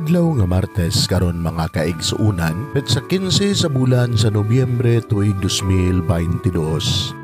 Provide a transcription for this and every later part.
Adlaw nga Martes karon, mga kaigsuunan, petsa 15 sa bulan sa Nobyembre, tuig 2022.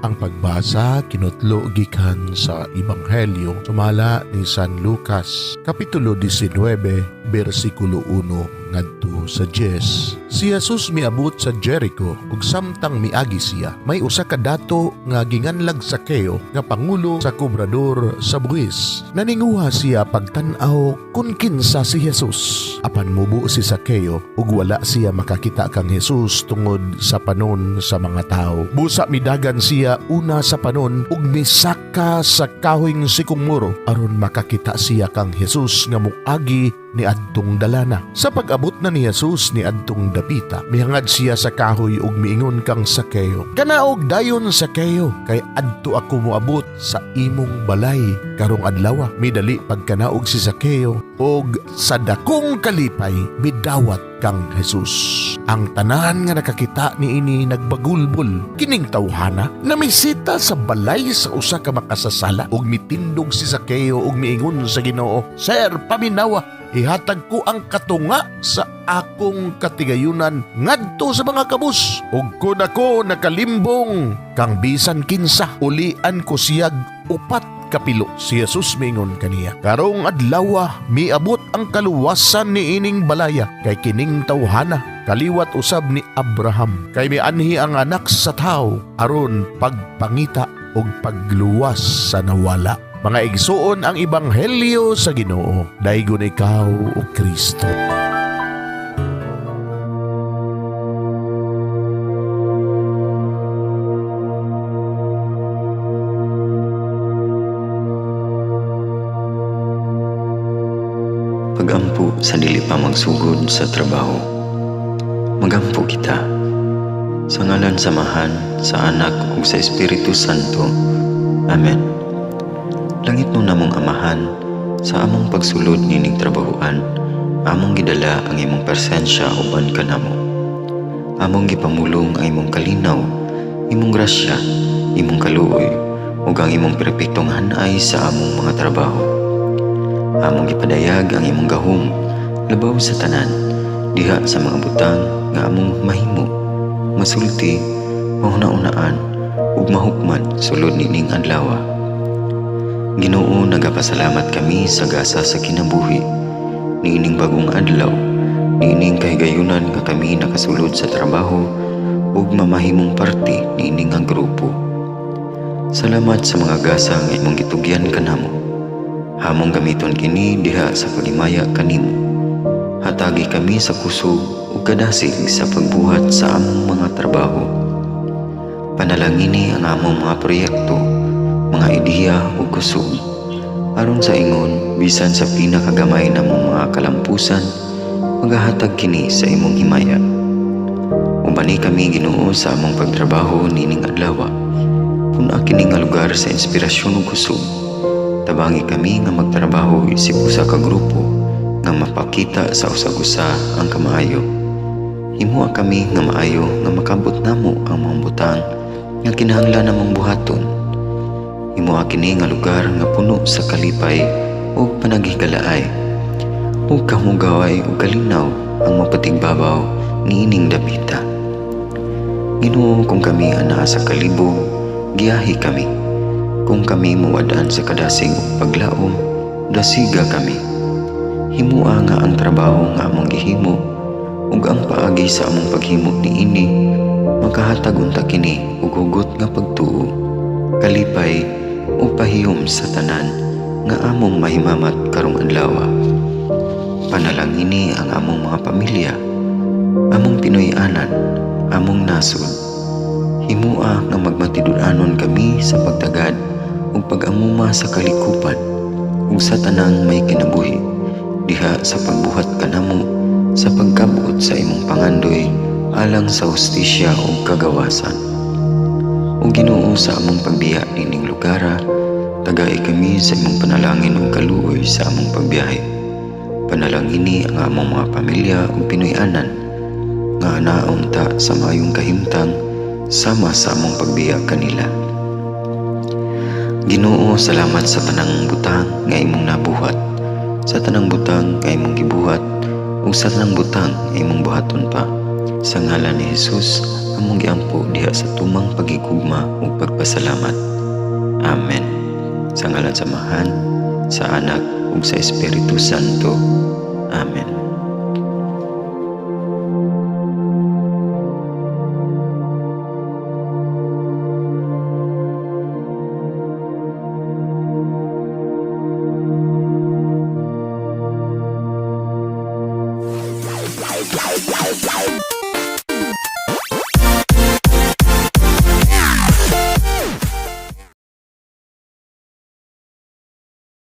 Ang pagbasa kinutlo gikan sa Ebanghelyo sumala ni San Lucas, kapitulo 19, bersikulo 1 ngadto sa 10. Si Jesus miabot sa Jericho ug samtang miagi siya, may usa ka dato nga ginganlag Sakeo nga pangulo sa kobrador sa buwis. Naninguha siya pagtan-aw kung kinsa si Jesus. Apan mubo si Sakeo ug wala siya makakita kang Jesus tungod sa panon sa mga tao. Busa midagan siya una sa panon ug misaka sa kahoyng sikomoro aron makakita siya kang Jesus nga moagi ni adtong dalana. Sa pag-abot na ni Jesus ni adtong dapita, mihangad siya sa kahoy ug miingon kang Sakeo, "Kanaog dayon, Sakeo, kay adto ako moabot sa imong balay karong adlaw." Midali pagkanaog si Sakeo ug sa dakong kalipay midawat kang Jesus. Ang tanan nga nakakita niini nagbagulbol. "Kining tawhana namisita sa balay sa usa ka makasasala." Ug mitindog si Sakeo ug miingon sa Ginoo, "Sir, paminawa, ihatag ko ang katunga sa akong katigayunan ngadto sa mga kabus. Ug kun ako nakalimbong kang bisan kinsa, ulian ko siyag upat kapilo." Si Jesus miingon kaniya, "Karong adlawa miabot ang kaluwasan ni ining balaya, kay kining tawhana kaliwat usab ni Abraham. Kay mianhi ang Anak sa Tawo aron pagpangita ug pagluwas sa nawala." Mga igsuon, ang ebanghelyo sa Ginoo. Daygon ikaw, o Kristo. Pagampo sa dili pa magsugod sa trabaho. Magampo kita. Sa ngalan sa Amahan, sa Anak ug sa Espiritu Santo. Amen. Langitnon namong Amahan, sa among pagsulod nining trabahoan, among gidala ang imong presensya uban kanamo. Among gipamulong ang imong kalinaw, imong grasya, imong kaluoy, ug ang imong perpektong hanay sa among mga trabaho. Among gipadayag ang imong gahom labaw sa tanan diha sa mga butang nga among mahimo, masulti, mahuna-unaan ug mahukman sulod nining adlaw. Ginoo, nagapasalamat kami sa gasa sa kinabuhi niining bagong adlaw, niining kahigayunan nga kami nakasulod sa trabaho ug mamahimong parte niini nga grupo. Salamat sa mga gasa nga imong gitugyan kanamo. Among gamiton kini diha sa paghimaya kanimo. Hatagi kami sa kusog ug kadasig sa pagbuhat sa among mga trabaho. Panalangini ang among mga proyekto, mga ideya ug kusog. Aron sa ingon, bisan sa pinakagamay namong mga kalampusan, magahatag kini sa imong himaya. Ubani kami, Ginoo, sa among pagtrabaho nining adlaw. Pun-a kini nga lugar sa inspirasyon ug kusog. Tabangi kami nga magtrabaho isip usa ka grupo nga mapakita sa usag-usa ang kamaayo. Himoa kami nga maayo nga makabot namo ang mga butang nga kinahanglan namong buhaton. Himoa kini nga lugar nga puno sa kalipay ug panaghigalaay. Ug kahugaway ug kalinaw ang mapatigbabaw niining dapita. Ginoo, kung kami anaa sa kalibog, giyahi kami. Kung kami mawad-an sa kadasig ug paglaom, dasiga kami. Himoa nga ang trabaho nga among gihimo ug ang paagi sa among paghimo niini makahatag unta kini og hugot nga pagtuo, kalipay ug pahiyom sa tanan nga among mahimamat karong adlaw. Panalangini ang among mga pamilya, among Pinoy-anan, among nasod. Himoa nga magmatinud-anon kami sa pagtagad ug pag-amuma sa kalikupan ug sa tanang may kinabuhi diha sa pagbuhat kanamo sa pagkabot sa imong pangandoy alang sa hustisya ug kagawasan. O Ginoo, sa among pagbiya nining lugara, tagai kami sa imong panalangin ug kaluoy sa among pagbiyahe. Panalangini ang among mga pamilya ug Pinoy-anan nga anaa unta sa maayong kahimtang sama sa among pagbiya kanila. Ginoo, salamat sa tanang butang nga imong nabuhat, sa tanang butang nga imong gibuhat Usa lang butang imong buhaton pa. Sa ngalan ni Jesus, among giampo diha sa tumang pagigugma ug pagpasalamat. Amen. Sa ngalan sa Amahan, sa Anak ug sa Espiritu Santo. Amen.